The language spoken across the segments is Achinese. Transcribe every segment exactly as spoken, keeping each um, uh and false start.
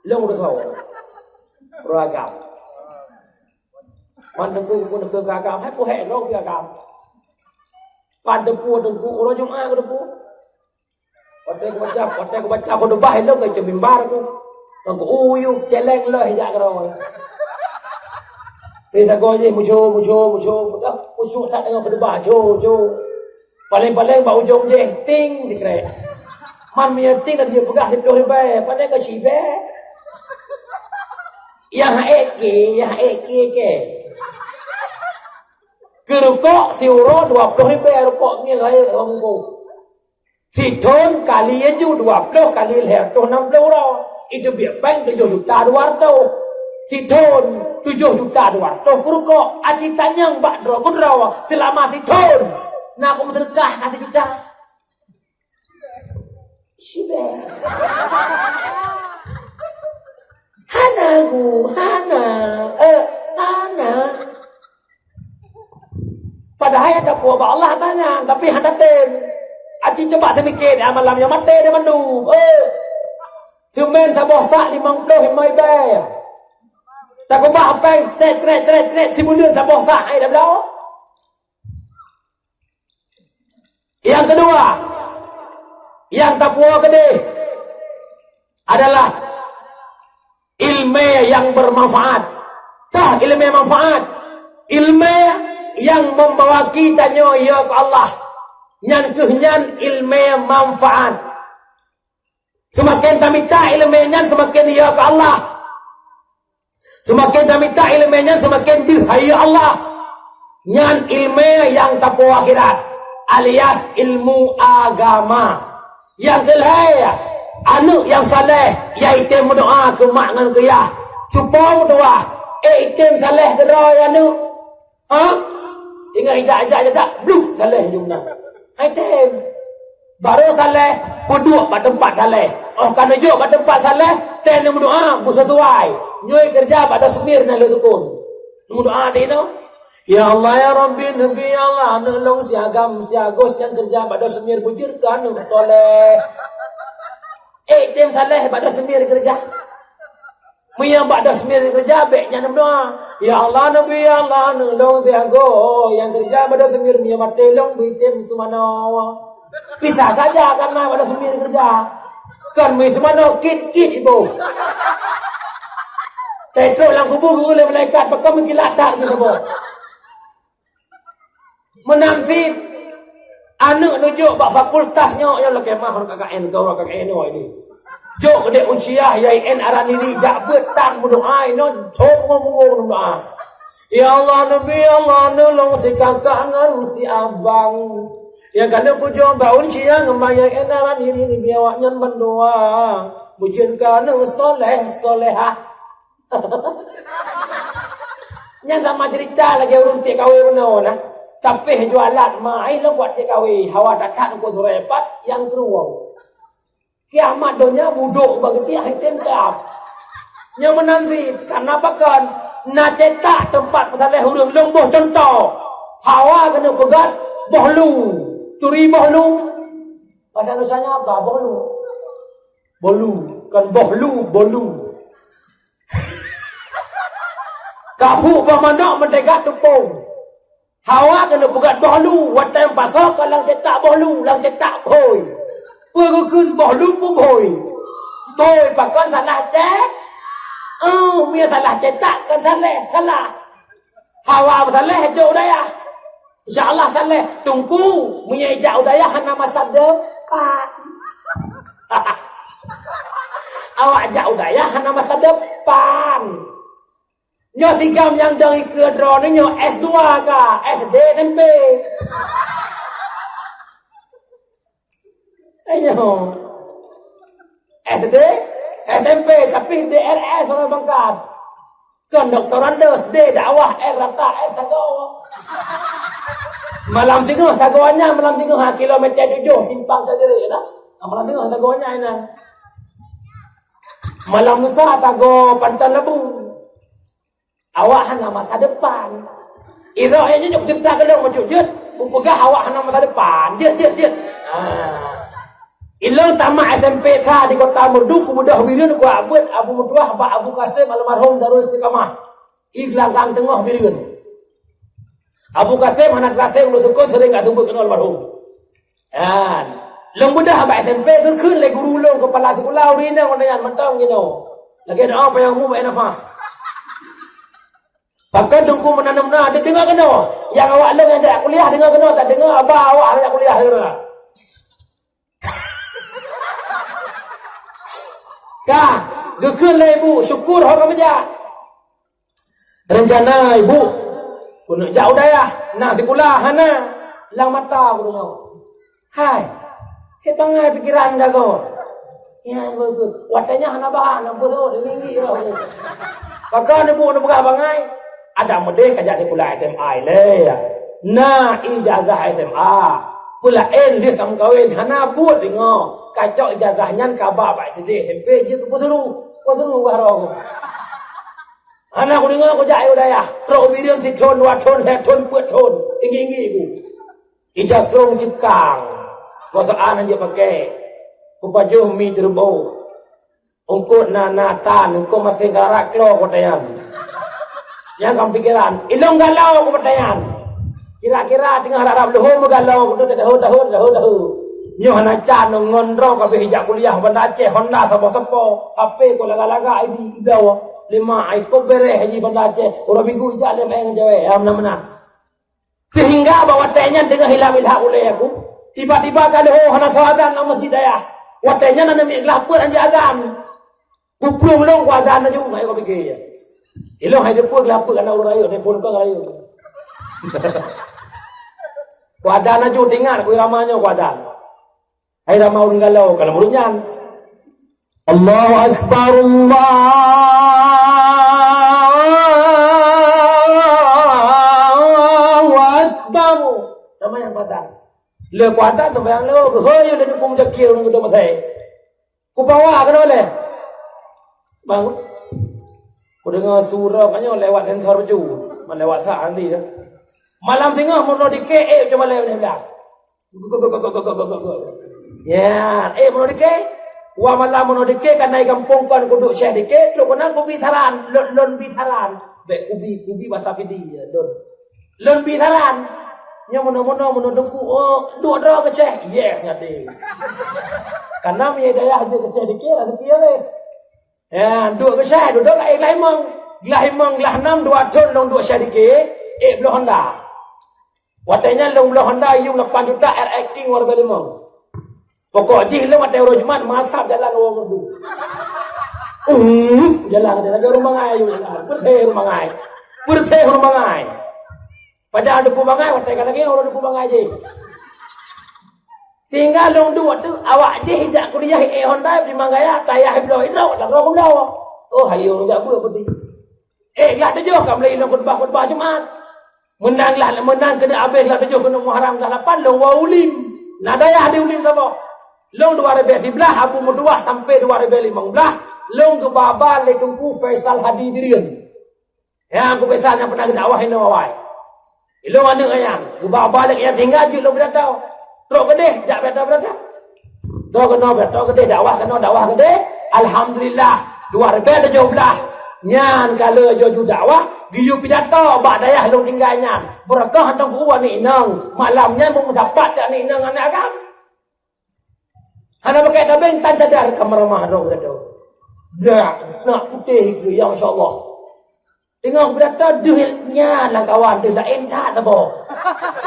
Lôn reusoe. Ureueng agam. Man teungku pun keu agam, hai peuhek lôn pih agam. Pan teupeu teungku, uroe Jumat keu teupeu. Watèe kubaca, watèe kubaca khutubah ilôn keu ceumimbang ku. Ngon ku uyup celeng lheueh jak keudroe. Di sagoe jih mucho, mucho, mucho, mudah. Khusyuk that deungon khutubah, jo, jo. Paleng-paleng bak ujong jih, ting sikrek. Man meunyo ting tadi peugah siplôh ribèe, padahai ka sibèe. Nyang ék ké, nyang ék ké ké. Keu rukok siuroe dua plôh ribèe rukok ngieng rayeuk rhom bungkôh. Sithôn kali laju dua plôh kali lhèe reutôh nam plôh uroe, iteubiet péng tujoh juta dua reutôh. Sithôn tujoh juta dua reutôh keu rukok, aci tanyong bak droe keudroe seulama sithôn. Na ku meuseudeukah ka sijuta? Sibèe. Hana ku, hana, eh, hana. Padahai nyang tapuwoe bak Allah tanyan, tapi hana tem. Aci cuba seumiké, ah, malam nyoe maté di mandum. Eh. Seumén saboh sak limong plôh limong ribèe. Takubah péng, trét, trét, trét, trét, sibuleuen saboh sak, ai, dah bloe. Nyang keudua, nyang tapuwoe keudeh adalah ileumèe nyang beumanfaat. Tah ileumèe manfaat, ileumèe nyang membawa geutanyoe yue keu Allah, nyan kheueh nyan ileumèe manfaat. Seumaken tamita ileumèe nyan, seumaken yue keu Allah. Seumaken tamita ileumèe nyan, seumaken deuh hayeu Allah. Nyan ileumèe nyang tapuwoe akhirat, alias ilmu agama. Nyang keulhèe, aneuk nyang saleh, nyang item meudoa keu mak ngon keu yah. Cupo meudoa, "Eh, item saleh keudroe, ya aneuk." Ha? Ingat ijak-ijak-ijak, bluk, saleh jih meunan. Hai tem. Barô saleh, peuduek bak teumpat saleh. Óh ka neujok bak teumpat saleh, tem neumeudoa, beusesuai. Nyoe keureuja bak Dosmir na lôn sukon. Neumeudoa di inoe. Ya Allah, ya Rabbi, Nabi, ya Allah, aneuk lôn si Agam, si Agus nyang keureuja bak Dosmir, beujeuet keu aneuk saleh. Eh, tem saleh bak Dosmir keureuja. Meunyo bak Dosmir keureuja, bèk nyan meudoa, "Ya Allah, Nabi, ya Allah, aneuk lôn si Agus nyang keureuja bak Dosmir, meunyo maté lôn bri tem seumanoe." Bisa saja karena bak Dosmir keureuja. Kon meuseumanoe kit-kit iboh. Teutrok lam kubu geuh lé malaikat, pakon meukilat that jih saboh. Meunan cit, aneuk neujok bak fakultas nyoe, nyoe lakèe mah K K N, gawat K K N nyoe ini. Jok keudéh unciyah, ya I N Araniri jak beuet tan meudoa, inoe thon ngon mungong meudoa. Ya Allah, Nabi, ya Allah, neulông si kakak ngon si abang. Nyang ka neuk kujok bak unciyah ngon ya I N Araniri, neubri awaknyan bandua. Bujeuet keu aneuk soleh, solehah. Nyan sama cerita lagèe ureueng T K W meunoe nah. Tapéh jualan, mai lom buat T K W. Hawa that-that Teungku Suraya pat nyang keudua. Kiamat donya budok bak geuti akhé tem teuab. Nyoe meunan cit, karena pakon na cetak teumpat peusaleh ureueng lôn boh cuntoh. Hawa keuneuk peugöt boh lu. Turi boh lu. Bahasa Indonesianya apa? Boh lu. Bolu, kon boh lu, bolu. Ka phuek boh manok meuteugat teupông. Hawa keuneuk peugöt boh lu, watèe pasoe ka lam cetak boh lu, lam cetak phôi. Peue geukheun boh lu peue phôi? Phôi pakon salah cét? Oh, meunyo salah cetak kan saleh, salah. Hawa saleh jok u dayah. Insya Allah saleh. Teungku, meunyo ijak u dayah hana masa depan. Awak jak u dayah hana masa depan. Nyoe si Agam nyang dong ikeue droeneuh nyoe S dua ka, S D S M P. Ayo. S D, S M P, tapi D R S orang bangkat. Kon doktorandus, D dakwah, S rata, S sagoe. Malam singoh sagoe nyan, malam singoh ha kilometer tujoh simpang Cageri dah. Ha, malam singoh sagoe nyan inan. Malam lusa sagoe Panton Labu. Awak hana masa depan. Irok nyan nyok cerita ke lôn meucut jeuet, kupeugah awak hana masa depan. Jeuet, jeuet, jeuet. Ha. Ilong tamat S M P sa di Kota Merdu, kubeudôh Bireuen, kuabeuet Abu Meutuwah bak Abu Kasem almarhum Darul Istiqamah. I geulanggang teungoh Bireuen. Abu Kasem hana teurasai ulôn sukon, seuring ka seumeubeuet keunoe almarhum. Nyan. Lôn beudôh bak S M P, geukheun lé guru lôn, keupala sikula ureueng inong nyan mantong jinoe. Lagèe doa payong mu bak nafah. Pakon Teungku meunan-meunan, deungoe keunoe. Nyang awak lôn nyang jak kuliah deungoe keunoe, tadeungoe aba awak jak kuliah deungoe. Ka, geukheun lé ibu, syukur ho ka meujak. Reuncana ibu, keuneuk jak u dayah, na sikula hana, lam mata kudeungoe. Hai, hé bangai pikeran jagoe. Nyan bagus. Watèe nyan hana bahan, na peue sot, tinggi-tinggi roh. Pakon ibu neupeugah bangai? Adak meudeh ka jak sikula S M A ilèe. Na ijazah S M A. Peulaén lheueh ka meukawen, hana buet deungoe. Ka cok ijazah nyan ka ba bak S D, S M P, jeuet keu peusuru. Peusuru baroe. Hana kudeungoe kujak u dayah. Trok u Bireuen sithon, dua thon, lhèe thon, peuet thon. Tinggi-tinggi ku. Ija krông ceukang. Kosaan hanjeuet pakè. Kupajoh mi teureubôh. Eungkôt na, na tan, eungkôt maséng ka rara klo watèe nyan. Nyang ka pikeran, ilong galau watèe nyan. Kira-kira teungoh rab-rab leuhô meugalau, kutu teudahu-dahu, teudahu-dahu. Nyoe hana can, ngon droe ka abéh ijak kuliah Banda Aceh, honda sapo-sapo, H P ku laga-laga, I D ibloe. Lima ai kop bereh haji Banda Aceh, uroe minggu ijak lé maén ngon cewek, alhamdulillah meunan. Sehingga bak watèe nyan teungoh ilham-ilham ulèe aku, tiba-tiba ka leuhô hana soe azan lam masjid dayah. Watèe nyan aneuk miet glah peuet hanjeuet azan. Kuplueng lôn kuazan laju, ngai ka pike. Ilôn hai teupeu glah peuet aneuk ureueng rayeuk, telepon ka rayeuk. Kuazan laju, teuingat ku irama nyoe kuazan. Hai rama ureueng galau ka lam ureueng nyan. Allahu Akbar, Allahu Akbar. Nama nyang kuazan? Lé kuazan sumbayang lé, hôi, lé ni kum jakir ureueng geutanyoe masai. Kubawa keunoe lé. Bang, kudeungoe su droe nyoe lewat sensor baju. Man lewat sa nanti dah. Malam singoh meunoe dikeu, eh, cuba lewat nibak. Ya, eh, meunoe dikeu. Wa malam meunoe dikeu, ka na i gampông kon kuduek syeh dikeu, trok keunan kubi saran, lôn, lôn bi saran. Bèk kubi, kubi basa Pidie, ya, lôn. Lôn bi saran. Nyoe meunoe-meunoe, meunoe teungku, oh, duek droe keu syeh. Yes, ngadeng. Karena meunyoe dayah jeuet keu syeh dikeu, raseuki habéh. Ya, duek keu syeh, dudoe ka ék glah imong. Glah imong, glah nam, dua thon lôn duek syeh dikeu, ék bloe honda. Watèe nyan lôn bloe honda yum lapan juta R X King warna limong. Pokok jih lôn watèe uroe Jumat, masab jalan Woe Merdu. Uh, jalan lagèe ureueng bangai, yum jalan. Beureuséh ureueng bangai. Beureuséh ureueng bangai. Padahai deupeu bangai, watèe ka lagèe ureueng deupeu bangai jih. Sehingga lôn duek tu, awak jih jak kuliah, eh, honda di Manggaya, tayah bloe, idrop, tak droe bloe. Oh, hayo jak buet putih. Eh, glah tujoh ka mulai lôn khutbah-khutbah Jumat. Meunan glah, meunan keuneuk abéh glah tujoh keuneuk Muharram glah lapan, lôn woe Ulim. Na dayah di Ulim saboh. Lôn dua ribèe siblaih, Abu Meutuwah sampai dua ribèe limong blaih, lôn geuba-ba lé Teungku Faisal Hadi Bireuen. Nyang Teungku Faisal nyang pernah geudakwah inoe awai. Ilôn aneuk nyan, geuba-ba lé nyan sehingga jeuet lôn pidato. Trok keudeh, jak pidato-pidato. Trok keunoe, pidato keudeh, dakwah keunoe, dakwah keudeh. Alhamdulillah, dua ribèe tujoh blaih. Nyan ka lheueh laju dakwah, geuyue pidato bak dayah lôn tinggai nyan. Beureukah Teungku aneuk inong, malam nyan beumeusapat aneuk inong aneuk agam. Hana pakai tabeng, tan cadar ka meuramah droe geutanyoe. Dak, nak putéh keu, ya, masya Allah. Teungoh geutanyoe deuh nyan lam kawan deuh laén that saboh.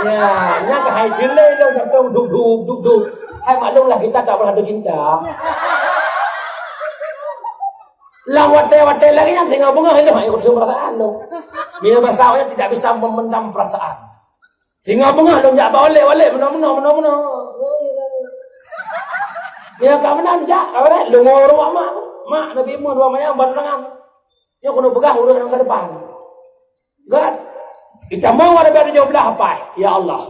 Ya, nyan ka hai jeulai lôn gantong duk duk duk duk. Hai maklumlah kita tak pernah ada cinta. Lam watèe-watèe lagèe nyan singoh beungoh ilôn hai kuteum perasaan lôn. Bila bahasa awaknyan tidak bisa memendam perasaan. Singoh beungoh lôn jak ba ulèe, ulèe meunoe-meunoe, meunoe-meunoe. Nyang ka meunan jak, ka meunan lôn rumoh mak. Mak, Nabi Muhammad dua mayang ban tangan. Nyoe keuneuk peugah ureueng nyang ka depan. Gèt. Itamong wareuga tujoh blaih paih, ya Allah.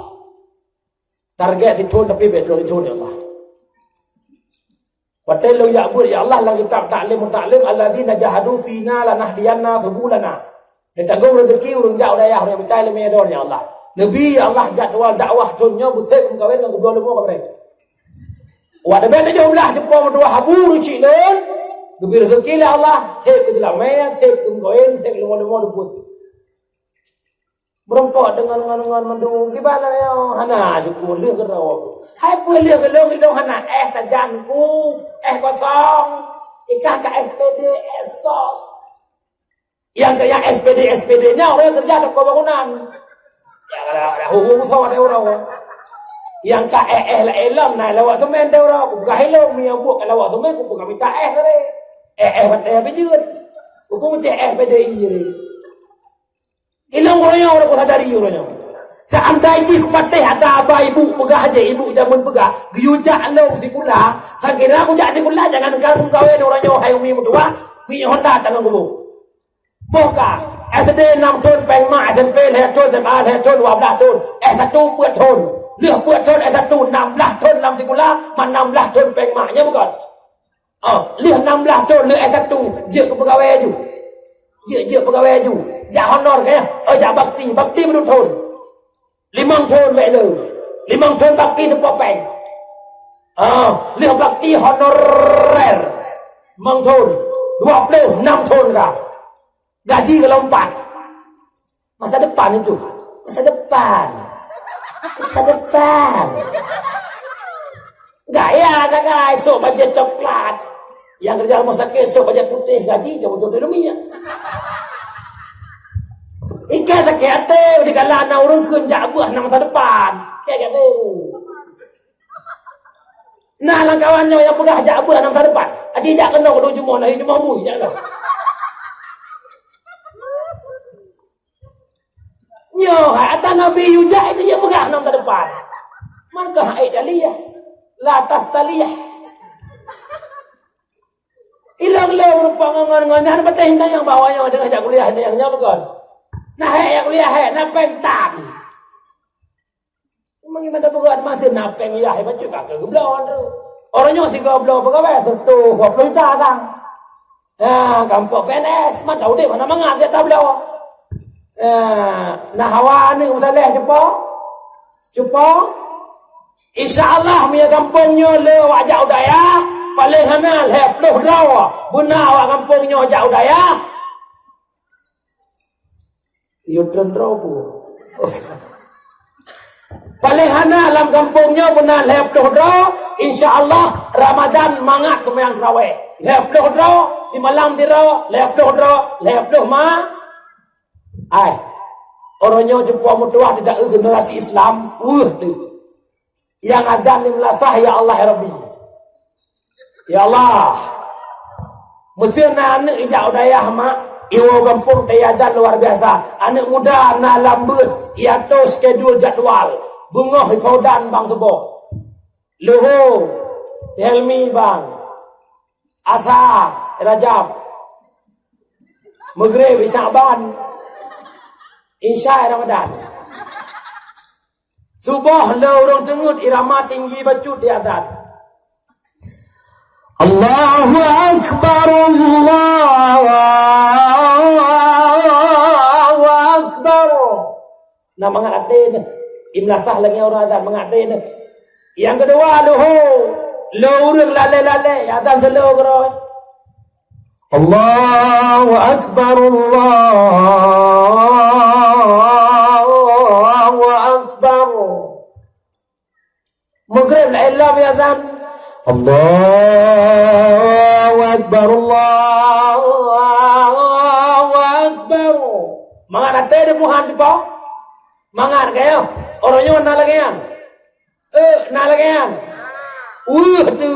Target sithon tapi bèk droe sithon, ya Allah. Watèe lôn jak beuet, ya Allah, lam kitab Ta'lim Muta'allim, "Alladzina jahadu fina lanahdiyannahum subulana." Neutanggong rezeki ureueng jak u dayah, ureueng mitai leumèe dor, ya Allah. Neubi, ya Allah, jadwal dakwah thon nyoe, beusèb meukawen ngon keudua leumo kabrèh. Watèe bèk tujoh blah jumpa meutuwah Abu Rusyid lôn, geubri rezeki lé Allah, sép keu jeulamèe, sép keu meukawen, sép keu leumo-leumo deungon beureumpok deungon ngon, ngon mandum. Kiban nyoe hana syukur lheueh keudroe. Hai peue lheueh keudroe, keudroe hana éh sajan ku, éh kosong. Ikah ka S P D, éh sos. Nyang keu nyang S P D, S P D nyan ureueng keureuja toko bangunan. Nyang ka hu-hu soe teuh uroe. Nyang ka éh-éh la ilom na lawak semen teuh uroe. Kupeugah ilong meunyo buet ka lawak semen, kupeugah mita éh tadi. Éh-éh batèe pijeuet. Kupeugah meucéh éh P D I tadi. Ilong uroe nyoe ureueng kusadari uroe nyoe. Seandai jih kupatéh ata aba ibu peugah jih, ibu jameun peugah, geuyue jak lôn sikula, sakira kujak sikula, jangankan keu meukawen uroe nyoe hai umi meutuwah, mie Honda tangan kubu. Boh ka, S D nam thon péng mak, S M P lhèe thon, S M A lhèe thon, dua blah thon, S satu peuet thon. Lheueh peuet thon S satu, nam blah thon lam sikula, man nam blah thon péng mak. Nyo bukon? Oh, lheueh nam blah thon lheueh S satu, jeuet keu peugawée aju. Jeuet, jeuet peugawée aju. Jak honor keu, oh, jak bakti, bakti meudua thon. Limong thon bèk lé. Limong thon bakti seupôt péng. Ah, lheueh bakti honorer. Limong thon. Dua ploh nam thon ka. Gaji ka lompat. Masa depan itu. Masa depan. Masa depan. Gaya sagai, esok bajèe coklat. Nyang keureuja rumoh sakét, esok bajèe putéh, gaji jauh-jauh dari dunia. Ikan sakét até, dikala na ureueng kheun jak beuh na masa depan. Cek até. Nah, lam kawan nyoe nyang peugah jak beuh na masa depan. Aji jak keunoe keu jumoh, na jumoh bui, jak keunoe. Nyoe hai ata Nabi Yusuf itu nyang peugah na masa depan. Man ka hai daliyah. La tastaliyah. Ilong lé rupa ngon ngon nyan, patéh tanyong bahwa nyoe teungoh jak kuliah, nyoe nyoe bukon. Nah, hai jak kuliah, hai na péng tan. Memang gimana buat masa na péng yah, bacut ka keu geubloe tu. Orang nyoe sigoe bloe peugawée, seratus dua puluh juta sang. Ha, gampông P N S, mantap udép, mana mangat dia tabloe. Ha, nah hawa ni usaleh cupo. Cupo. Insya Allah, meunyoe gampông nyoe le awak jak u dayah, paléng hana lhèe ploh droe. Beuna awak gampông nyoe jak u dayah. Yo tron droe pu. Paléng hana lam gampông nyoe beuna lhèe ploh droe, insya Allah Ramadan mangat seumayang tarawih. Lhèe ploh droe, simalam sidroe, lhèe ploh droe, lhèe ploh ma. Ai. Orang nyoe jumpa meutuah tidak generasi Islam, weuh deh. Nyang adan lé meulasah, ya Allah, ya Rabbi. Ya Allah. Meusé na aneuk ijak u dayah mak, iwoe gampông teuadan luar biasa. Aneuk muda na lam beuet, iato skedul jadwal. Beungoh ipeudan bang suboh. Luho, Helmi bang. Asa, Rajab. Maghrib, Syakban. Isya, Ramadan. Suboh le ureueng teungeut irama tinggi bacut di adan. Allahu Akbar, Allahu Akbar. Nah, mangat até nyoe. Imlasah lagèe ureueng adan mangat até nyoe. Nyang keudua, luho. Le ureueng lalé-lalé, adan seuleu keudroe. Allahu Akbar, Allahu Akbar. Maghrib laén lom ya azan. Allahu Akbar, Allahu Akbar. Mangat até di Tuhan cuba. Mangat kaya. Orang nyoe na lagèe nyan. Eh, na lagèe nyan. Weuh tu.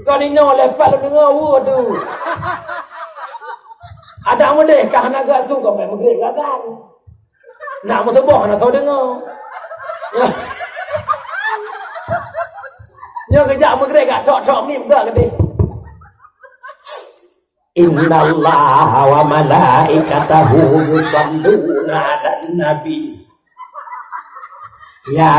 Kon inoe lepat lôn deungoe, weuh tu. Adak meudeh kah na geuh su ka meugreb gagal. Nak meusuboh na soe deungoe. Nyoe geujak meugreb gak tok-tok mim gak geudeh. Innallaha wa malaikatahu yusalluna 'alan nabi. Ya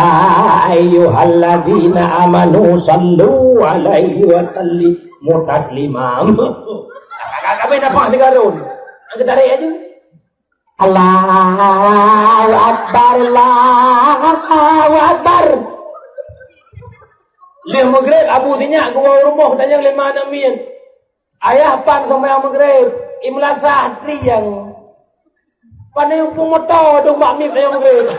ayyuhalladzina amanu sallu 'alaihi wa sallimu taslima. Kami dapat tiga run. Angkat tarik aja. Allahu Akbar, Allahu Akbar. Lheueh meugreb, Abu sinyak geuwoe u rumoh, tanyong lé ma aneuk miet, "Ayah, pan seumayang meugreb?" "I meulasah, trieng." "Pane umpung moto dong bak mim tanyong meugreb."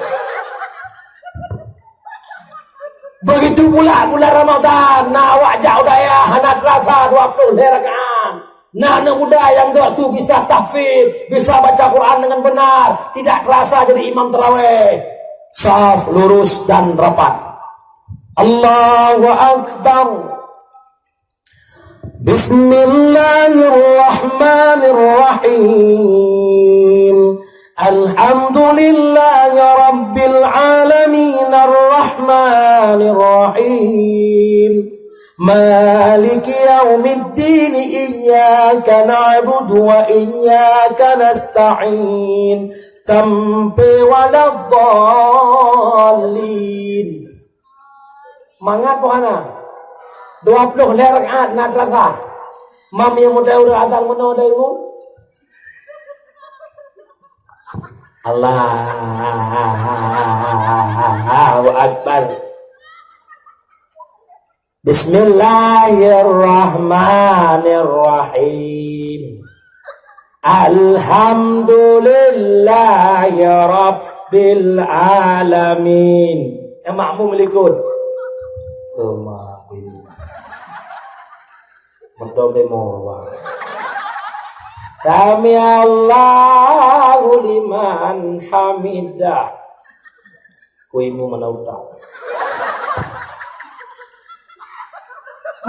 Begitu pula bulan Ramadan, na awak jak u dayah, hana terasa dua ploh lhée rakaat. Na aneuk muda nyang geuh su bisa tahfidz, bisa baca Quran dengan benar, tidak terasa jadi imam tarawih. Saf lurus dan rapat. Allahu Akbar. Bismillahirrahmanirrahim. Alhamdulillahi rabbil alamin, arrahmanirrahim. Maliki yaumiddin, iyyaka na'budu wa iyyaka nasta'in. Sampai waladdallin. Mangat pih hana. Dua ploh lhée rakaat na terasa. Mam nyang muda ureuëng azan meunoe dari mu. Allahu Akbar. Bismillahirrahmanirrahim. Alhamdulillahi rabbil alamin. Nyang makmum likot. Keuma ini. Meudo bemo, wah. Sami Allahu liman hamidah. Ku imum mana utak.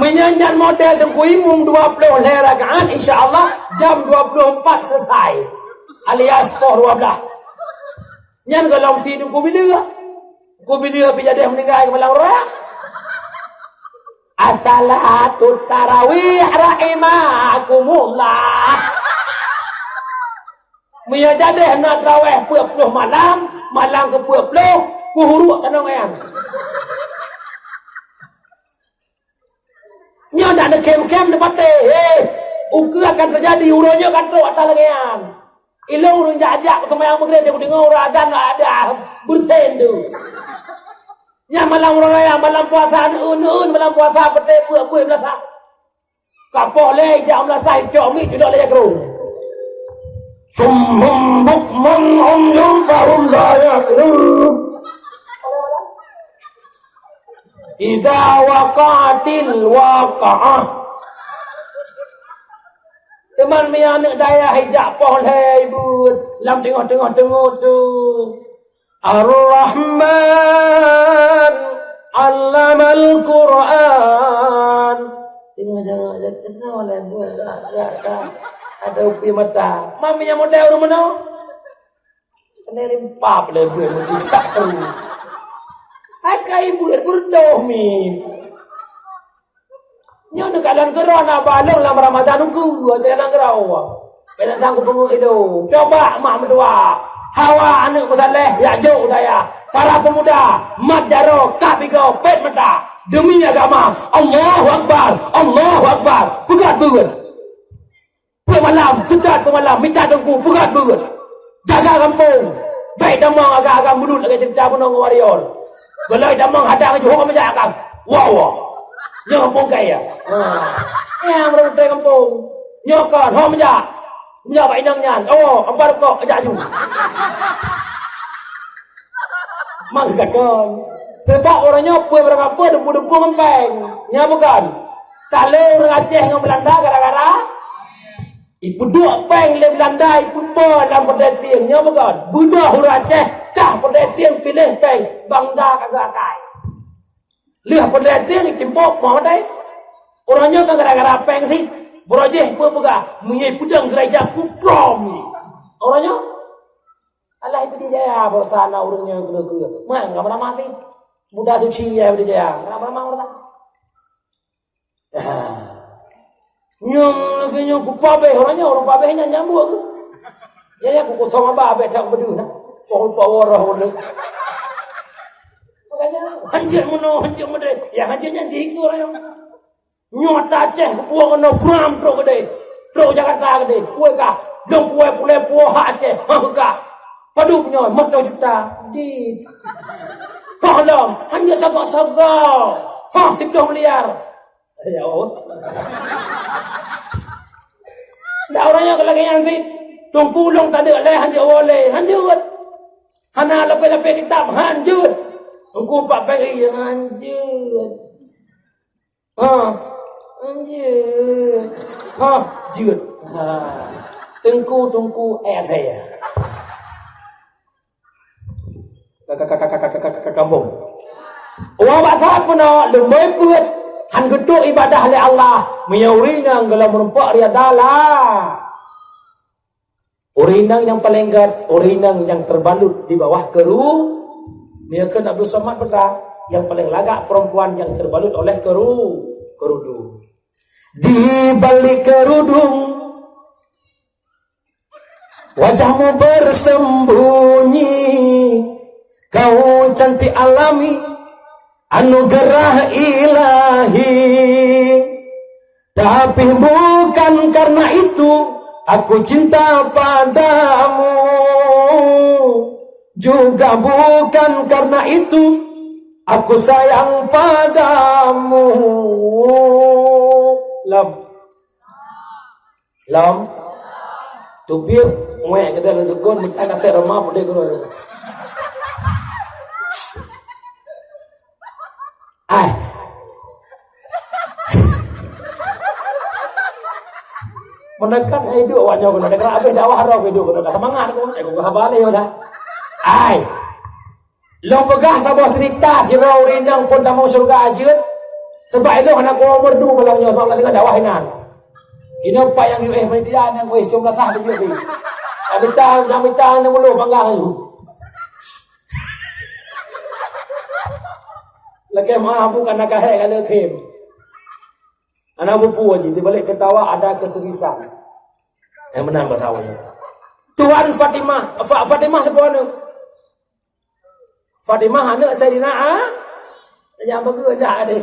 Meunyoe nyan model Teungku Imum dua ploh lhée rakaat, insya Allah jam dua ploh empat selesai. Alias poh dua belas. Nyan golom si Teungku Bileu. Teungku Bileu pih jadi meuninggai keu malam raya. As-salatu tarawih rahimakumullah. Meunyoe jadeh na traweh peuet ploh malam, malam keu peuet ploh, kuhuruk tanong ayam. Nyoe dak neukem-kem neupatéh, eh, ukeue akan teujadi, uroe nyoe ka trok ata lagée nyan. Ilong ureuëng jak-jak seumayang meugreb, dia kudeungoe ureuëng azan ada beureusen tu. Nyan malam uroe raya, malam puasa, neueun-neueun malam puasa, patéh peuet-peuet meulasah. Ka poh lhée jak meulasah, icok miet, cudok lé jakrong. Summum bukmun umyun fahum la yaqilun. Idza waqa'atil waqi'ah. Teuma meunyoe aneuk dayah ijak poh lhée ibuet lam teungoh-teungoh teungeut tu. Ar-Rahman 'allamal Qur'an. Teungoh jaga, jaga kesal lé buet, dah, dah, dah. Ada upi mata. Mami nyang model ureuëng meunoe. Kena limpah lé buet meucicak tu. Hai kai buet beureudoh mi. Nyoe neukalon keudroe na balong lam Ramadan ukeue, teuka nanggroe. Binatang kupeungeuet idong. Coba mak meutuah. Hawa aneuk peusaleh yak jok u dayah. Para pemuda, mat jaroe, kab igoe, pet mata. Demi agama, Allahu Akbar, Allahu Akbar. Peugah beuet. Peumalam, seudad peumalam, mita teungku, peugah beuet. Jaga gampông. Bék tamong agam-agam bulut lagée cerita bunoe ngon warrior. Golai tamong hadang juhok meujak akang. Wow, wow. Nyoe gampông kaya. Ha. Nyang meureutai gampông. Nyoe kon, hok meujak. Meujak bak inong nyan. Oh, ampa rukok, ajak aju. Mangkakon. Sebab ureuëng nyoe peue barang apa deumpu-deumpu ngon péng. Nyan bukan. Talé ureuëng Aceh ngon Belanda gara-gara ipeuduek péng lé Belanda, ipeupo lam peureudai trieng, nyoe bukan. Beudôh ureuëng Aceh cah peureudai trieng piléh péng, bangda ka geuakai. Lheueh peureudai trieng itimpok moh maté. Ureuëng nyoe kan gara-gara péng sit. Beurojeh peue peugah, meunyoe peudong geureuja kukrom. Ureuëng nyoe alah Pidie Jaya, bangsa na ureuëng nyoe keu-keu. Man, ka meurama sit. Buda suci ya Pidie Jaya, ka meurama ureuëng. Nyang lagée nyoe kupabeh, ureuëng nyoe, ureuëng pabeh nyan nyang buet. Ya, ya, kukosong abah abéh that beudeuh na. Poh lupa waroh ureuëng. Makanya, hanjeuet meunoe, hanjeuet meudeh. Ya, hanjeuet nyan dihingga ureuëng nyoe. Nyoe ata Aceh kupuwoe keunoe Bram trok keudeh. Trok Jakarta keudeh. Puwoe kah, lôn puwoe pulée puwoe hak Aceh. Ha, keu kah. Padub nyoe, meuto juta. Dit. Tolong, hanjeuet sagoe-sagoe. Hah, siploh miliar. Ya Allah. Ndak ureueng nyoe lagèe nyan cit. Teungku lôn tadeuk lé hanjeuet woe lé, hanjeuet. Hana lapék-lapék kitab, hanjeuet. Teungku Pak Peri hanjeuet. Ha, hanjeuet. Ha, jeuet. Ha. Teungku, teungku, eh, saya. Ka, ka, ka, ka, ka, ka, ka, ka, ka, kampung. Wah, bak saat meunoe, leumoi peuet, han geuduek ibadah lé Allah, meunyoe ureueng inong goh lom meurumpok ria dala. Ureueng inong nyang paleng gèt, ureueng inong nyang terbalut di bawah keru-, meunyoe kheun Abdul Somad peugah, nyang paleng lagak perempuan nyang terbalut oleh keru-, kerudung. Di balik kerudung, wajahmu bersembunyi, kau cantik alami, anugerah ilahi. Tapi bukan karena itu aku cinta padamu, juga bukan karena itu aku sayang padamu. Lam. Lom. Teubiet, wék, keutai lôn teukon, mita kasét Roma, peudeh keudroe. Ai. Meuneukan, eh, iduek awak nyoe keunoe, deungon abéh dakwah roh iduek keunoe, seumangat aku, eh, aku haba lé, dah. Ai. Lôn peugah saboh cerita sidroe ureueng inong phon tamong syeuruga jeuet, sabab ilôn hana kuwoe merdu malam nyoe, sabab lôn deungoe dakwah inan. Inoe pat nyang U S media nyang U S com belasah beujeuet ni. Nyang mita, nyang mita nyang muloh panggang nyoe. Lakèe meu'ah bukan nakahé ka leukem. Hana bupu jih, di balik ketawa ada keseriusan. Nyang meunan bak sawa. Tuan Fatimah, Fa-, Fatimah sapeue aneuk? Fatimah aneuk Saidina A-, nyang beugeu jak deh.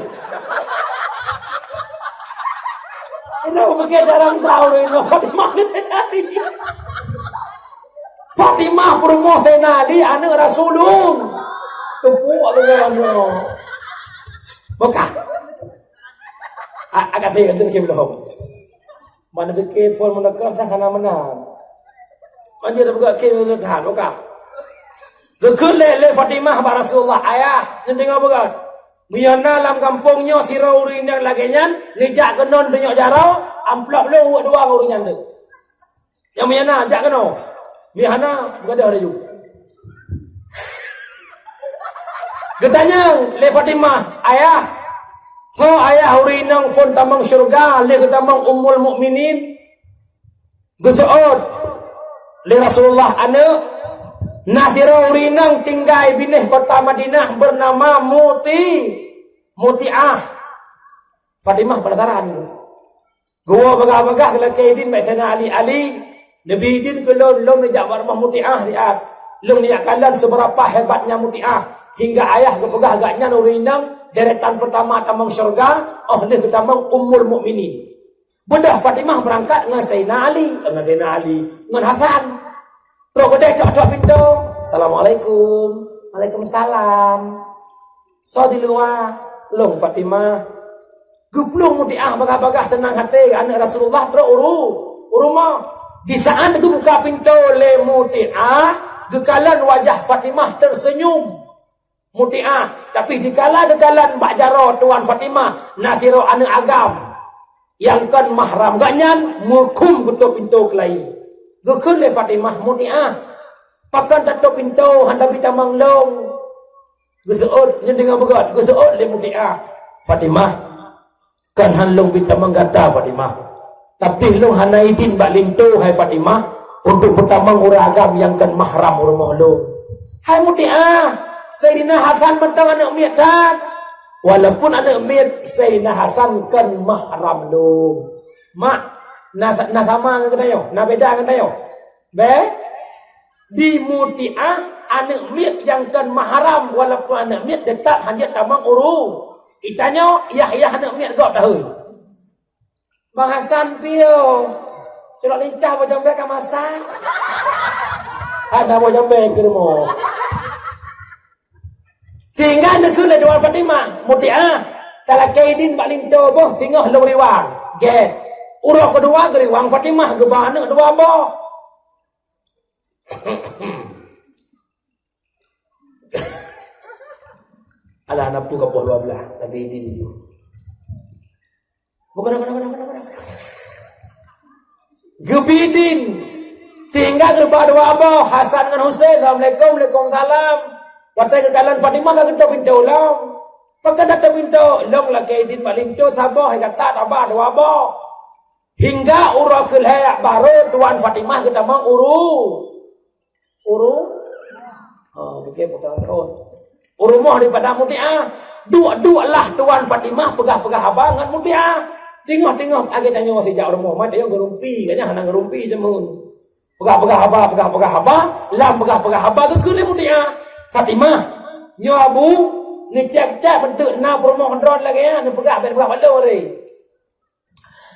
Inoe pike jarang tahu inoe Fatimah aneuk Saidina Ali. Fatimah peurumoh Saidina Ali aneuk Rasulullah. Teupeue lé nyoe. Bukan. A-, agak saya kata lagi belum. Mana fikir phon meuneukan sah hana meunan. Manjeuet buka keu meuneukan, buka. Geukheun lé, lé Fatimah bak Rasulullah, "Ayah, neudeungoe beugöt. Meunyoe na lam gampông nyoe sidroe ureueng nyang lagèe nyan, neujak keunoe tunyok jaroe, amplop lôn ueh dua ngon ureueng nyan teuh. Nyang meunyoe na, jak keunoe. Meunyoe hana, beugadôh laju." Geutanyong lé Fatimah, "Ayah, soe ayah ureueng inong phon tamong syeuruga lheueh geutamong Ummul Mukminin?" Geuseuôt lé Rasulullah aneuk, "Na sidroe ureueng inong tinggai binéh kota Madinah beunama Muti-, Mutiah." Fatimah penasaran. Geuwoe bagah-bagah geulakèe idin bak Saidina Ali, "Ali, neubi idin keu lôn, lôn neujak bak rumoh Mutiah siat. Lôn neujak kalon seubeurapa hebatnya Mutiah, hingga ayah geupeugah gobnyan ureueng inong deretan peurtama tamong syeuruga, óh lheueh geutamong Ummul Mukminin." Beudôh Fatimah beurangkat ngon Saidina Ali, ngon Saidina Ali, ngon Hasan. Trok keudeh tok-tok pintoe, "Assalamualaikum." "Waalaikumsalam." "Soe di luwa?" "Lôn Fatimah." Geuplueng Mutiah bagah-bagah teunang até, aneuk Rasulullah trok u ru-, u rumoh. Di saat geubuka pintoe lé Mutiah, geukalon wajah Fatimah teuseunyum. Mutiah, tapi dikala geukalon bak jaroe tuan Fatimah, na sidroe aneuk agam nyang kon mahram gobnyan meukhum geutôp pintoe keulayi. Geukheun lé Fatimah, "Mutiah, pakon tatôp pintoe hana bi tamong lôn?" Geuseuôt, nyan deungoe beugöt, geuseuôt lé Mutiah, "Fatimah, kon han lôn bi tamong gata, Fatimah. Tapi lôn hana idin bak linto, hai Fatimah, untuk peutamong ureueng agam nyang kon mahram u rumoh lôn." "Hai Mutiah, Saidina Hasan mantong aneuk miet that. Walaupun aneuk miet, Saidina Hasan kon mahram lôn." Mak, na, na sama ngon geutanyoe, na beda ngon tanyoe. Beh, di Mutiah aneuk miet nyang kon mahram, walaupun aneuk miet teutap hanjeuet tamong uru. Itanyoe, yah-yah aneuk miet gob tahôi. Bang Hasan piôh. Culok lincah boh jambé ka masak. Hana boh jambé keu rumoh. Tinggai neukheun lé Tuan Fatimah, Mutiah, Talakée idin bak linto boh singoh lôn riwang. Gét. Uroe keudua geuriwang Fatimah geuba aneuëk dua boh. Alah, na peue ka poh dua belas, Nabi idin ju. Bukan, bukan, bukan, bukan, bukan, bukan. Geubi idin. Sehingga geuba dua boh, Hasan ngon Husein, "Assalamualaikum, waalaikumsalam." Watée geukalon Fatimah ka geutôp pintoe lom. Pakon tatôp pintoe, lôn lakée idin bak linto saboh, hai gata taba dua boh. Hingga uroe keulhée barô tuan Fatimah geutamong uru. Uru? Oh, bukan putra tahun. Urumoh daripada Mutiah. Duek-duek lah tuan Fatimah peugah-peugah haba ngon Mutiah. Tengok-tengok lagée tanyoe sijak urumoh, mat tanyoe geurumpi, kan nyan hana geurumpi jameun. Peugah-peugah haba, peugah-peugah haba, lam peugah-peugah haba geukheun lé Mutiah. Fatimah, nyoe Abu, ngecek-cek bentuk na peurumoh droe lagée nyan, neupeugah, ben peugah bak lôn re.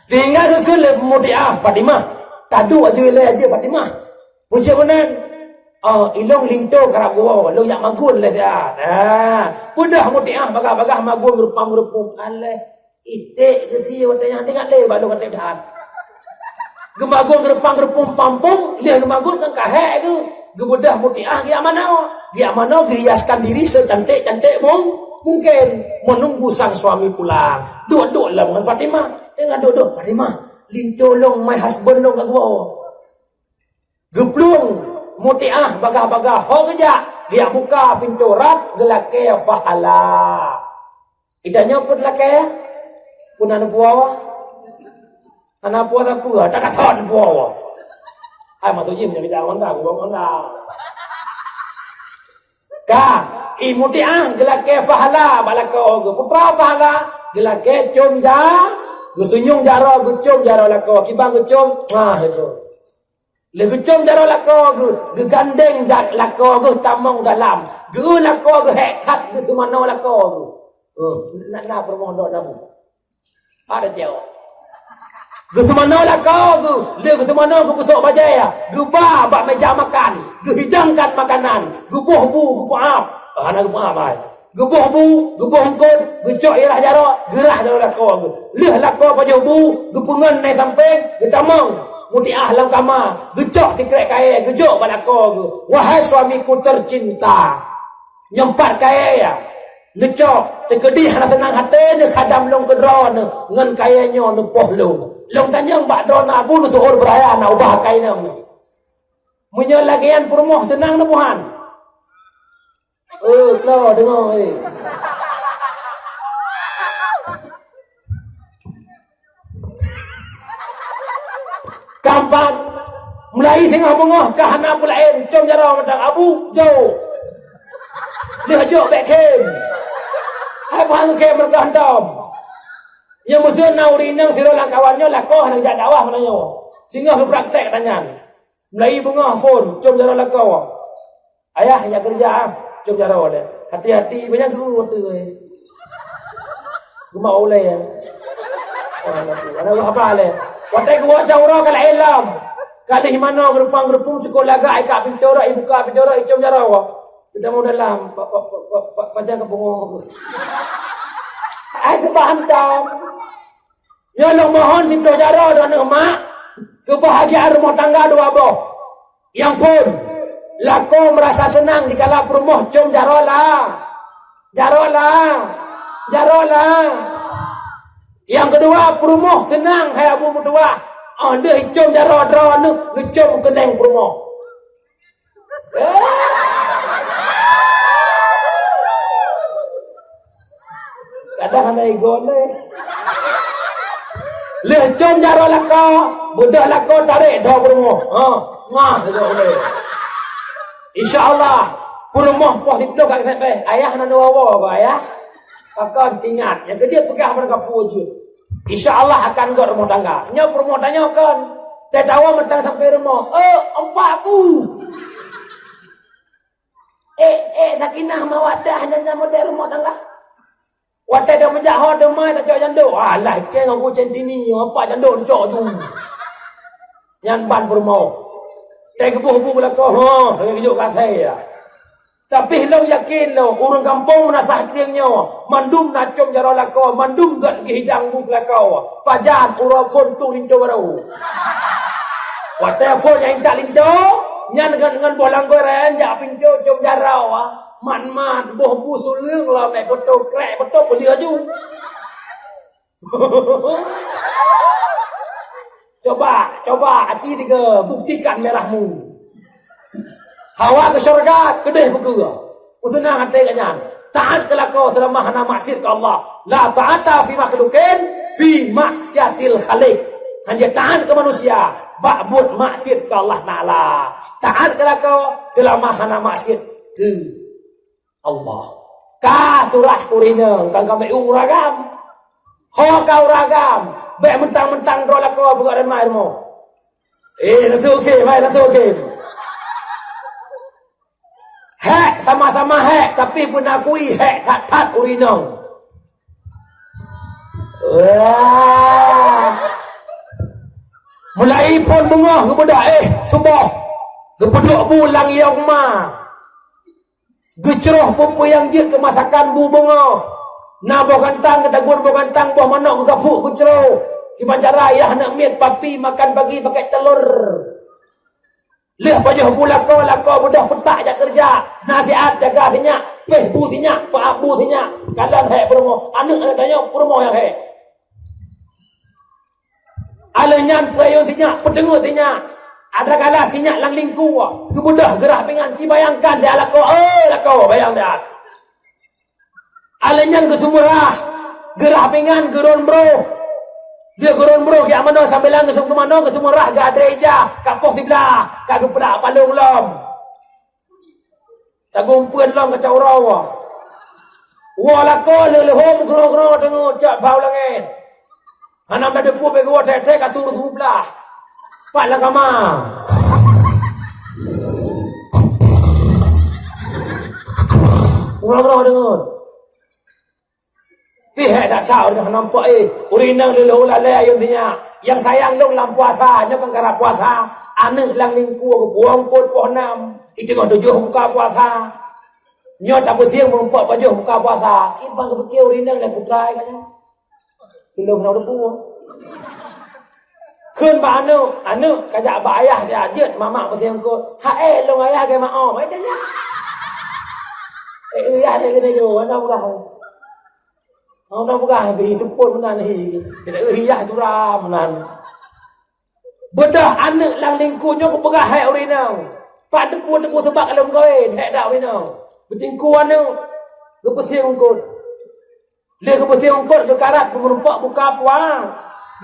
Sehingga geukheun lé Mutiah, "Fatimah, taduek aju ilée aja Fatimah." Puji meunan, "Oh, ilong linto karab geuwoe, lôn jak magun lé siat." Ha, peugah Mutiah bagah-bagah magun geurupam-geurupum. Aléh, iték geusie watée nyan ingat lé bak lôn até that. Geumagun geurupam-geurupum pampong, lheueh geumagun kan kahek geuh. Geubeudôh Mutiah geujak manoe. Geujak manoe geuhiaskan diri secantik-cantik mung-, mungkin menunggu sang suami pulang. Duek-duek lom ngon Fatimah. Teungoh duek-duek, "Fatimah, linto lôn, my husband lôn ka geuwoe." Geuplueng Mutiah bagah-bagah ho geujak, geujak buka pintoe rab geulakée Fahala. Ida nyoe peuet lakée, pun hana puwoe. Hana puwoe sapeue, tak kasot puwoe. Hai maksud jih meunyoe bidang Honda, gubong Honda. Ka, i Mutiah geulakée Fahala bak lakoe geuh. Putra Fahala geulakée com ja, geusunyueng jaroe, geucom jaroe lakoe, kiban geucom, ha, geucom. Lheueh geucom jaroe lakoe geuh, geugandeng ja-, lakoe geuh tamong dalam. Geu lakoe geuh hék that geuseumanoe lakoe geuh. Oh, na, na peurumoh dok nabu. Ada jaweueb. Geuseumanoe lakoe geuh, lheueh geuseumanoe geupeusok bajée, geuba bak meja makan, geuhidangkan makanan, geuboh bu, geupeuab. Ah, hana geupeuab ai. Geuboh bu, geuboh eungkôt, geucok irah jaroe, geurah jaroe lakoe geuh. Lheueh lakoe pajoh bu, geupeungon nai sampéng, geutamong Mutiah lam kama, geucok sikrek kayée, geujok bak lakoe geuh. Wahai suamiku tercinta, nyoe pat kayée ya, neucok, teukeudeh hana seunang até neuh khadam lôn keudroe neuh ngon kayée nyoe neupoh lôn. Lôn tanyong bak droeneuh Abu neuseuôt beuraya na ubah kayée nyoe. Meunyoe lagée nyan peurumoh seunang neuh buhan. Eh, klo deungoe, eh. Kampat, mulai singoh beungoh ka hana peulaén, com jaroe mantong Abu, jok. Lheueh jok bék khem. Hai buhan khem meureugoh hantom. Nyang meuseuen na ureueng inong sidroe lam kawan nyoe lakoe hana geujak dakwah meunan nyoe. Singoh geupraktek tanyan. Mulai beungoh phon, com jaroe lakoe. Ayah, jak keureuja, ah. Com jaroe lé. Hati-hati, banyak guru waktu tu, eh. Geumak ulée, ya. Oh, anak tu. Anak buah abah lé. Watée geuwoe cak uroe ka laén lom. Ka lheueh manoe geurupang-geurupung cukôp lagak, ikak pintoe rot, ibuka pintoe rot, icom jaroe. Geutamong dalam, pa, pa, pa, pa, pa, pajan ka beungoh. Ai, seubah hantom. Nyoe lôn mohon siploh jaroe droeneuh mak, keubahgiaan rumoh tangga dua boh. Nyang phon, lakoe meurasa seunang dikala peurumoh com jaroe la. Jaroe la. Jaroe la. Nyang keudua, peurumoh seunang hai Abu meutuwah. Oh lheueh com jaroe droeneuh, neucom keuneng peurumoh. Kadang hana igon deh. Lheueh com jaroe lakoe, beudôh lakoe tarek droe peurumoh. Ha, mah, beudôh ulée. Insya Allah, peurumoh poh siploh ka geuseumpéh. Ayah hana neuwoe-woe keu ayah. Pakon tingat, nyang keujeuet peugah meureuka peue jeuet. Insya Allah akan göt rumoh tangga. Nyoe peurumoh tanyoe kon. Teuh tawoe mantong sampoe rumoh. Eh, empat ku. Eh, eh, Sakinah Mawaddah nyan nyang model rumoh tangga. Watée tameujak ho teuma tacok jandok. Alah, keng aku centini, apa jandok cok ju. Nyan ban peurumoh. Teuh geuboh bu lakoe, ha, lagée geujok kasée ya. Tapi lôn yakin lôn, ureuëng gampông meunasah trieng nyoe, mandum na com jaroe lakoe, mandum gét geuhidang bu keu lakoe. Pajan uroe phon tueng linto barô. Watée phon nyang intat linto, nyan ngon, ngon boh langgoi rayeuk jak pintoe com jaroe, ah. Mat-mat, boh bu suleueng lom naik foto, krek foto peuleueh aju. Coba, coba, aci tiga, buktikan merahmu. Hawa ke syurga, keudeh beukeue. Peuseunang até geuh nyan. Taát keu lakoe seulama hana maksiat keu Allah. La ta'ata fi makhluqin fi maksiatil khaliq. Hana taát keu manusia bak buet maksiat keu Allah Taala. Taát keu lakoe seulama hana maksiat keu Allah. Ka surah ureuëng inong, kan ka meu'ueng ureuëng agam. Ho ka ureuëng agam, bék mentang-mentang droe lakoe peugah dan mai rumoh. Eh, na tu okey, baik, na tu okey. Hek sama-sama hek, tapi pun akui hek that-that ureuëng inong. Wah. Mulai phon beungoh geubeudôh, eh, suboh. Geupeudok bu lam yong ma. Geucroh peue-peue nyang jeuet keu masakan bu beungoh. Na boh gantang, geutagun boh gantang, boh manok geugapuk geucroh. Kiban cara ayah aneuk miet papi makan pagi pakai telur. Lheueh pajoh bu lakoe, lakoe beudôh peutak jak keureuja. Nasihat jaga sinyak, péh bu sinyak, peuab bu sinyak. Kalon hék peurumoh, aneuk-aneuk tanyoe peurumoh nyang hék. Aleuh nyan peuyueng sinyak, peuteungeut sinyak. Ada kala sinyak lam lingku, geubeudôh geurah pingan, ci bayangkan siat lakoe, eh, lakoe, bayang siat. Aleuh nyan geuseumeurah, geurah pingan, geuron broh. Lheueh geuron broh, geujak manoe sambilan geuseumeurah, geuseumeurah, geuadré ija, ka poh siblaih, ka geupeulak palong lom. Tagong peuet lom kacau uroe. Woe lakoe leuh leuhom keunong-keunong teungeut jak bak u langét. Hana meudeungoe bak geuwoe, trek-trek ka turun siblaih. Pat lam kama. Keunong-keunong teungeut. Pih hék that-that ureuëng hana nampak, eh, ureuëng inong leuh leuhô lalée ayeueng sinyak. Nyang sayang lôn lam puasa, nyoe kan karab puasa, aneuk lam lingku geupuwoe eungkôt poh nam, di teungoh tujoh buka puasa. Nyoe tapeusieng meureumpok pajoh buka puasa, kiban geupike ureuëng inong lé putra ka nyoe. Lôn hana teupeue. Kheun bak aneuk, "Aneuk, kajak bak ayah jak jeuet mamak peusieng eungkôt." "Hai, lôn ayah gét maom." Ai, dah nyan. Eh, ayah dia kena jo, hana peugah. Hana peugah, bri seupôt meunan hi. Kata, "Eh, ayah jura meunan." Beudôh aneuk lam lingku nyoe kupeugah hai ureuëng inong. Pat teupeu-teupeu seubab ka lôn kawén, hai dak ureuëng inong. Geutingku aneuk, geupeusieng eungkôt. Lheueh geupeusieng eungkôt geukarat, geumeureumpok buka puasa.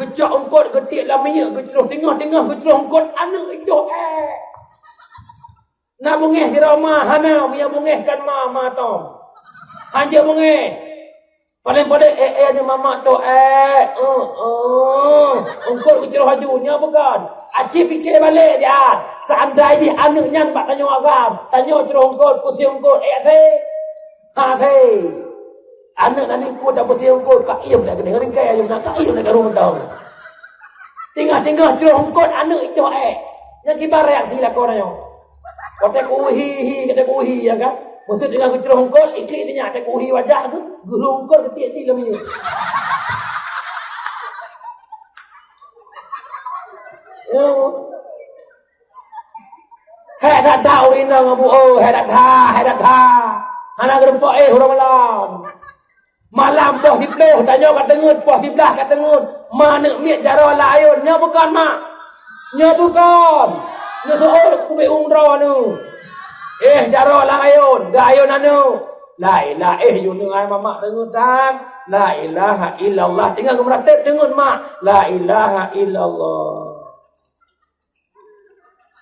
Geucok eungkôt geutiek lam minyeuk, geucroh teungoh-teungoh, geucroh eungkôt aneuk itoh ék. Na beungéh sidroe ma, hana, meunyo beungéh kan ma, ma tom. Hanjeuet beungéh. Paléng padé ék-ék nyoe mamak toh ék. Eh, eh. Eungkôt geucroh laju, nyoe bukon. Aci pike balék siat. Seandai jih aneuk nyan bak tanyoe agam, tanyoe croh eungkôt, peusieng eungkôt, ék asé. Ha, asé. Aneuk nan ikôt tapeusieng eungkôt, ka iem lé keuneuk ringkai ayeuem na, ka iem lé karu mantong. Teungoh-teungoh croh eungkôt aneuk itoh ék. Nyan kiban reaksi lakoe nyoe. Watée kuhi-hi, watée kuhi, ya kan? Meuseuti teungoh geucroh eungkôt, iklik sinyak watée kuhi wajah tu, geuhlo eungkôt geutiek-tiek lam minyeuk. Ya. Hék that-that ureuëng inong, Abu, oh, hék that-that, hék that-that. Hana geurumpok éh uroe malam. Malam poh siplôh, tanyoe ka teungeut, poh siblaih ka teungeut. Ma aneuk miet jaroe lam ayôn, nyoe bukon, Mak? Nyoe bukon? Nyoe seuôt kubék ueng droeneuh. Éh, jaroe lam ayôn, geuayôn aneuk. La ilaha, éh, yue neuh ai mamak teungeut tan. La ilaha illallah. Teungoh geumeuratéb teungeut, Mak. La ilaha illallah.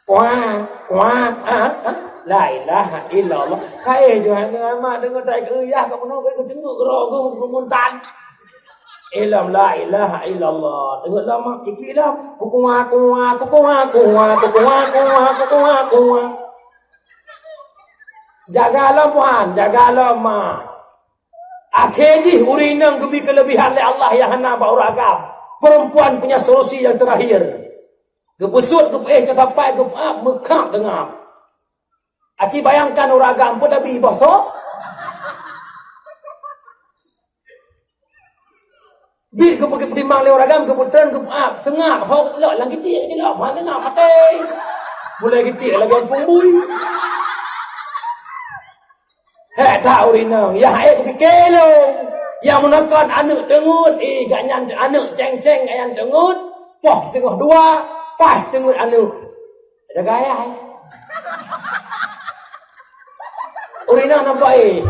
Kuah, kuah, ah, ah. La ilaha illallah. Ka éh, Johan, mak deungoe tai keuyah kat bunoe, ka geuteungeut keudroe geuh, geumuntan. Ilom la ilaha illallah. Deungoe lom, mak, kiki lom. Kukuah, kuah, kukuah, kuah, kukuah, kuah, kukuah, kuah. Jaga lom, Puhan, jaga lom, mak. Akhé jih, ureueng inong geubri keuleubihan lé Allah nyang hana bak ureueng agam. Perempuan punya solusi yang terakhir. Geupeusut, geupeuéh, geusapai, geupeuab, meukhab teungab. Aki bayangkan ureueng agam pun Nabi boh soe. Bit geupeutimang lé ureueng agam, geupeutrön, geup-, ah, seungab, ho geutilok, lam geutik geutilok, ma seungab maté. Mulai geutik lagèe pung bui. Hék that ureueng inong, yah ék pike lôn. Nyang meunoe kon aneuk teungeut, eh, gobnyan aneuk céng-céng, gobnyan teungeut, poh siteungoh dua, paih teungeut aneuk. Jaga ayah, eh. Ureueng inong nampak, eh.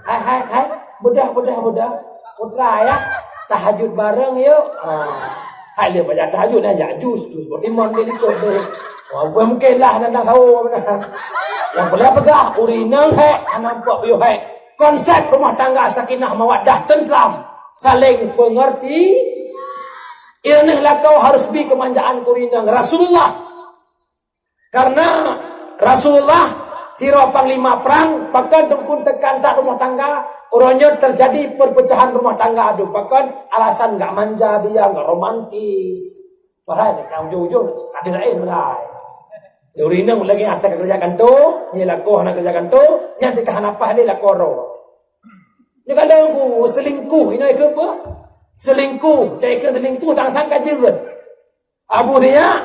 Hai, hai, hai. Beudah, beudah, beudah. Putra ayah, tahajud bareng yuk. Ah. Hai, lé bak tahajud, nah, jak jus, jus buat timun di likot deh. Wah, bukan mungkin lah, nang tahu benar. Nyang peureulèe peugah, ureueng inong hék, hana nampak piôh hék. Konsep rumah tangga sakinah mawaddah tentram, saling pengerti. Ileumèe lakoe harus bi keumanjaan keu ureueng inong. Rasulullah Karena Rasulullah sidroe panglima prang, pakon teungku teuka that rumoh tangga, uroe nyoe teujadi peupecahan rumoh tangga, aduh, pakon alasan gak manja dia, gak romantis. Padahai ujong-ujong ada laén mulai. Ureueng inong lagèe asai ka keureuja kantô, nyan lakoe hana keureuja kantô, nyan teuka hana paih lé lakoe droe. Nyoe kadang ku selingkuh, inoe ikeu peue? Selingkuh, dan ikeu selingkuh sang-sang ka jeuet. Abu Ria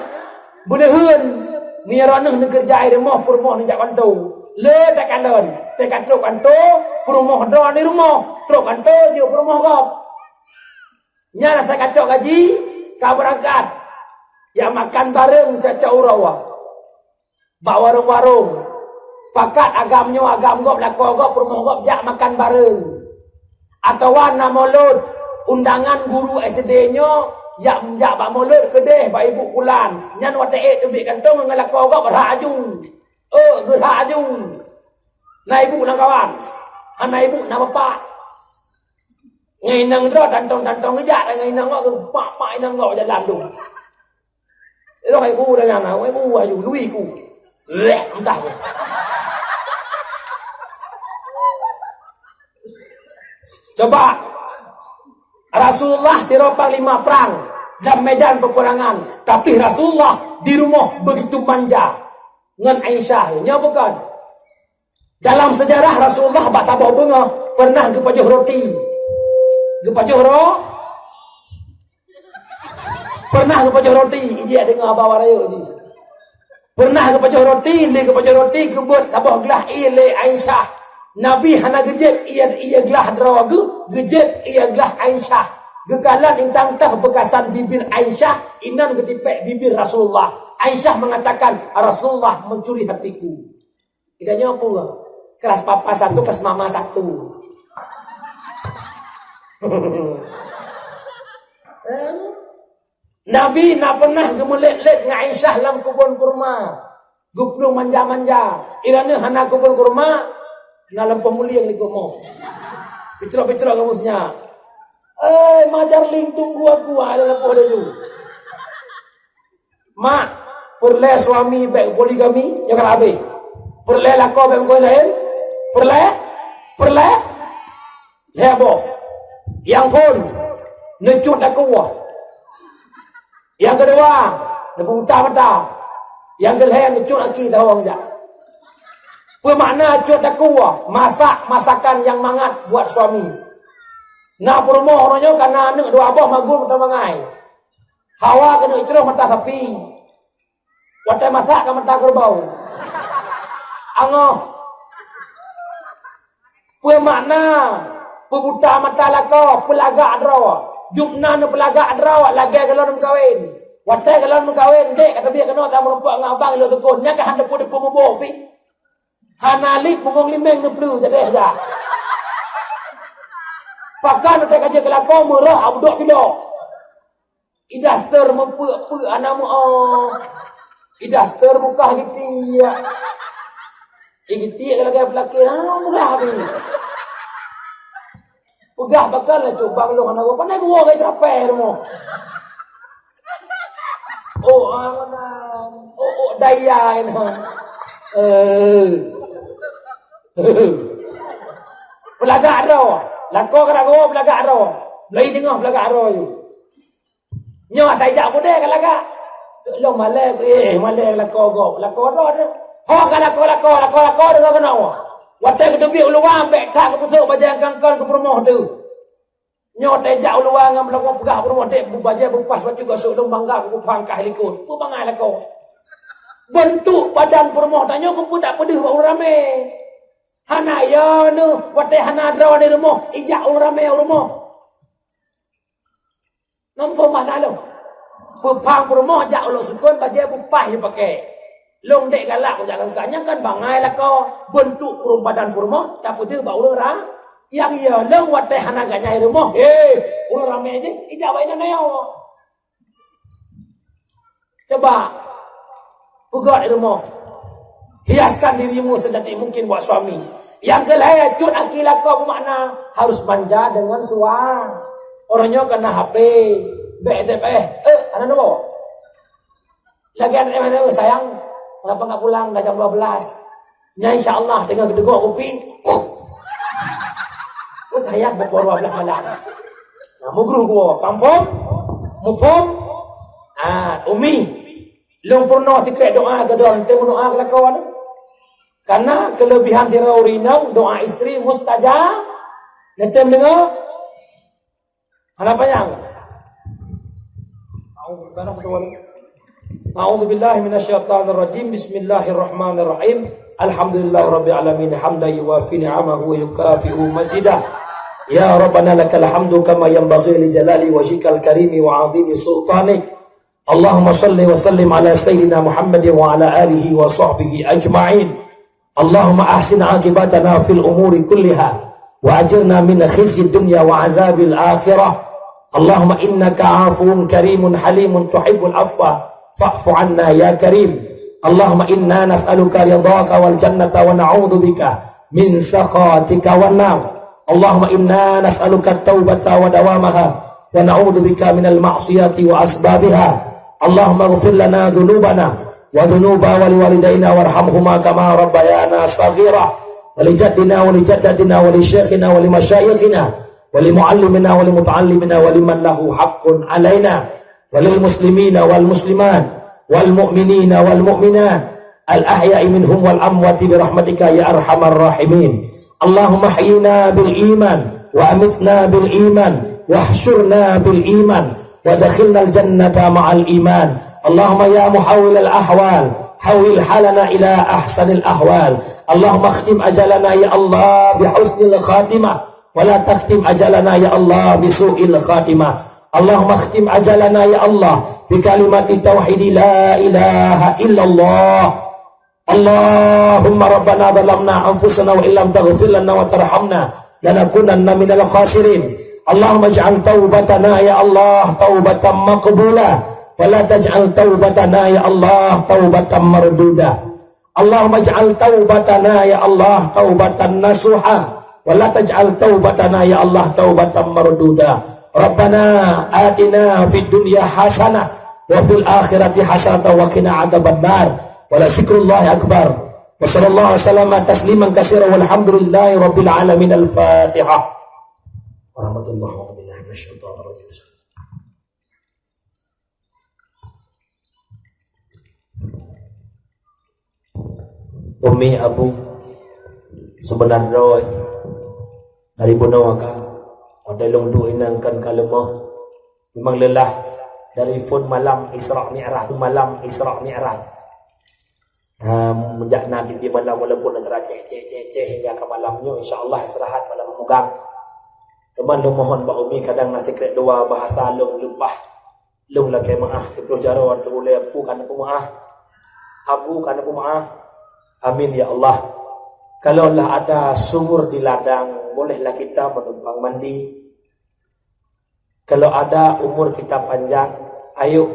beuleuheun, meunyoe droeneuh neukeureuja i rumoh, peurumoh neujak kantô. Le takalon, teuka trok kantô, peurumoh droe di rumoh, trok kantô jeuet peurumoh gob. Nyan asai ka cok gaji, ka beurangkat. Jak makan bareng cok-cok uroe. Bak warong-warong. Pakat agam nyoe, agam gob, lakoe gob, peurumoh gob jak makan bareng. Atawa na mulod, undangan guru S D nyoe, jak, jak bak mulod keudeh bak ibu kulan. Nyan watèe ék teubiet kantô ngon lakoe gob rhah aju. Eh, geurhah aju. Na ibu na kawan. Hana ibu na bapak. Ngon inong droe tantong-tantong geujak, ngon inong gob geupak-pak inong gob jalan tu. Ilong hai ku dah nyang, hai ku aju, lui ku. Leh, entah ku. Coba, Rasulullah sidroe panglima prang dalam medan peperangan, tapi Rasulullah di rumoh begitu manja ngon Aisyah. Nyoe bukan? Dalam sejarah Rasulullah bak saboh beungoh pernah geupajoh roti. Geupajoh ro-, pernah geupajoh roti, ijak deungoe haba rayeuk jih. Pernah geupajoh roti, lé geupajoh roti geubeuet saboh glah ié lé Aisyah. Nabi hana geujép ié, ié glah droe geuh, geujép ié glah Aisyah. Geukalon intan teuh beukasan bibir Aisyah, inan geutipék bibir Rasulullah. Aisyah mengatakan, "Rasulullah mencuri hatiku." Kita nyoe peue? Kelas papa satu, kelas mama satu. Eh? Nabi na pernah geumeulet-let ngon Aisyah lam keubon kurma. Geuplueng manja-manja. Iroe nyoe hana keubon kurma, na lampôh mulieng di kurma. Picrok-picrok kamoe sinyak. "Eh, my darling, tunggu aku," ah, lam lampôh laju. Mak, peureulèe suami bèk poligami, nyoe ka habéh. Peureulèe lakoe bèk meukawen laén. Peureulèe? Peureulèe? Lhèe boh. Nyang phôn, neucut takue. Nyang keudua, neupeubuta mata. Nyang keulhèe, neucut aki tawong jak. Peue makna cut takue? Masak masakan nyang mangat buat suami. Na peurumoh uroe nyoe ka na aneuk dua boh magum atau mangai. Hawa keuneuk jroh mata sapi. Watèe masak ka mata keureubeue. Angoh. Peue makna peubuta mata lakoe, peulagak droe? Jumeunan neupeulagak droe lagèe gohlom meukawen. Watèe gohlom meukawen, dek ka teubiet keunoe tameurumpok ngon abang ilôn sukon. Nyan ka han teupeu-teupeu muboh pih. Hana lé bungong limeng neupleue jadeh jak. Pakon watèe ka jeuet keu lakoe meurah abudok judok. I daster meupeuk-peuk hana meu'oh. I daster bukah gitiek. I gitiek lagèe peulakèe, hana peugah pih. Peugah pakon lah cubang lôn hana gua. Pandai gua gaya cerapèe rumoh. Oh, ah, mana? Oh, oh, daya kan. Eh. Peulagak droe. Lakoe keurak gua peulagak droe. Mulai teungoh peulagak droe ju. Nyoe asai jak budé ka lagak. Lôn malèe, eh, malèe lakoe gob. Lakoe droe tu. Ho ka lakoe-lakoe, lakoe-lakoe deungon keunoe. Watée geuteubiet u luwa, bék that geupeusok bajée nyang kon-kon keu peurumoh teuh. Nyoe teuh jak u luwa ngon beulakong peugah peurumoh, "Dek, bajée beupaih bacut gosok lôn bangga keu peupang kah likot." Peue bangai lakoe. Beuntuk badan peurumoh tanyoe keupeue tak peudeuh bak ureuëng ramé. Hana yo neuh, watée hana droe di rumoh, ijak ureuëng ramé u rumoh. Muphom masa lôn. Peupang peurumoh jak ulôn sukon bajée beupaih jipaké. Lôn dek galak kujak keu kah, nyan kan bangai lakoe. Beuntuk peurum-, badan peurumoh tapeudeuh bak ureuëng ra-, nyang yo lôn watée hana ganyai rumoh. He, ureuëng ramé jih, ijak bak inan nyoe. Coba peugét di rumoh. Hiaskan dirimu secantik mungkin buat suami. Nyang keulhée, cut aki lakoe beumakna harus manja deungon sua-, uroe nyoe kana H P, bék S M S, eh, hana neuwoe. Lagée aneuk, "Eh, sayang, kenapa nggak pulang dah jam dua belas?" Nyan insya Allah deungon geudeungoe kupi. Oh, sayang, pukul dua belas malam. Nah, mugruh gua, kampung, muphom. Ah, Umi. Lôn peurunoe sikrék doa keu droe, teurimong doa keu lakoe nyoe. Karena kelebihan sidroe ureuëng inong, doa istri mustajab. Neutem deungoe? Hana panyang. A'udzubillahi minasyaitonirrajim. Bismillahirrahmanirrahim. Alhamdulillahirabbil alamin, hamdan yuwafi ni'amahu wa yukafi'u mazidah. Ya Rabbana lakal hamdu kama yanbaghi li jalali wajhikal karimi wa 'azimi sultanik. Allahumma shalli wa sallim ala sayyidina Muhammadin wa ala alihi wa sahbihi ajma'in. Allahumma ahsin aqibatana fil umuri kulliha wa ajirna min khizyid dunya wa adzabil akhirah. Allahumma innaka 'afuwun karimun halimun tuhibbul 'afwa fa'fu 'anna ya karim. Allahumma inna nas'aluka ridhaka wal jannata wa na'udzubika min sakhatika wan nar. Allahumma inna nas'aluka taubata wa dawamaha wa na'udzubika minal ma'siyati wa asbabiha. Allahumma ighfir lana dzunubana wa dzunuba wali walidaina warhamhuma kama rabbayana shaghira. Wa li jaddina wa li jaddatina wa li syaikhina wa li masyayikhina wa li muallimina wa li muta'allimina wa liman lahu haqqun alaina wa lil muslimina wal muslimat wal mu'minina wal mu'minat al ahya'i minhum wal amwati bi rahmatika ya arhamar rahimin. Allahumma ahyina bil iman wa amitna bil iman wahsyurna bil iman wa adkhilnal jannata ma'al iman. Allahumma ya muhawwilal ahwal, hawwil halana ila ahsanil ahwal. Allahumma akhtim ajalana ya Allah bi husnil khatimah wa la takhtim ajalana ya Allah bi su'il khatimah. Allahumma akhtim ajalana ya Allah bi kalimati tauhidi la ilaha illallah. Allahumma rabbana zalamna anfusana wa illam taghfir lana wa tarhamna lanakunanna minal khasirin. Allahumma ij'al taubatana ya Allah taubatan maqbula wa la taj'al taubatana ya Allah taubatan marduda. Allahumma ij'al taubatana ya Allah taubatan nasuha wa la taj'al taubatana ya Allah taubatan marduda. Rabbana atina fid dunya hasanah wa fil akhirati hasanatan wa qina adzabannar. Wa la zikrullahi akbar. Wa sallallahu wa sallama tasliman katsira walhamdulillahi rabbil alamin. Al-Fatihah. Warahmatullahi wabarakatuh. Umi, Abu, sebenarnya dari bunoe ka, watée lôn duek inan kan ka leumoh. Memang lelah dari phon malam Isra Mi'raj, malam Isra Mi'raj. Ha, meunjak na di, di malam walaupun acara cek, cek, cek, cek hingga ke malam nyoe, insya Allah istirahat malam memegang. Teuma lôn mohon bak Umi kadang na sikrék dua bahasa lôn leupah. Lôn lakée meuáh siplôh jaroe ateueh ulée Abu ka neupeumaáh. Abu ka neupeumaáh. Amin ya Allah. Kalau lah ada sumur di ladang, bolehlah kita menumpang mandi. Kalau ada umur kita panjang, ayo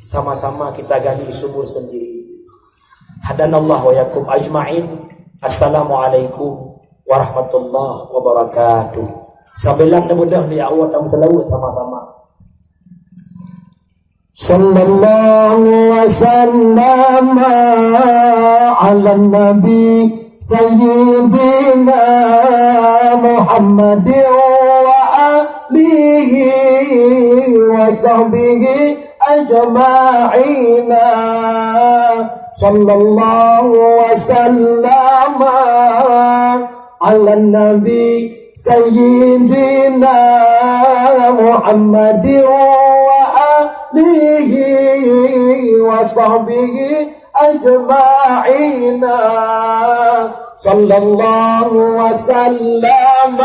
sama-sama kita gali sumur sendiri. Hadanallahu wa iyyakum ajma'in. Assalamualaikum warahmatullahi wabarakatuh. Sambilan neubeudôh ya Allah, tamu selawat sama-sama. Sallallahu wasallam ala nabi sayyidina Muhammadin wa alihi wa sahbihi ajma'ina. Sallallahu wasallam ala nabi sayyidina Muhammadin wa alihi wa sahbihi ajma'ina. Sallallahu wasallam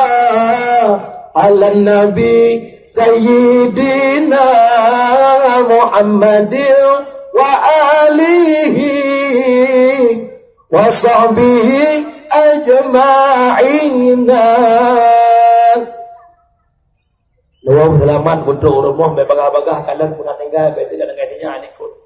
ala nabi sayyidina Muhammadin wa alihi wa sahbihi ajma'ina. Lôn seulamat untuk rumoh, bèk bagah-bagah kalon pun tinggai, bèk tinggai sinyak likot.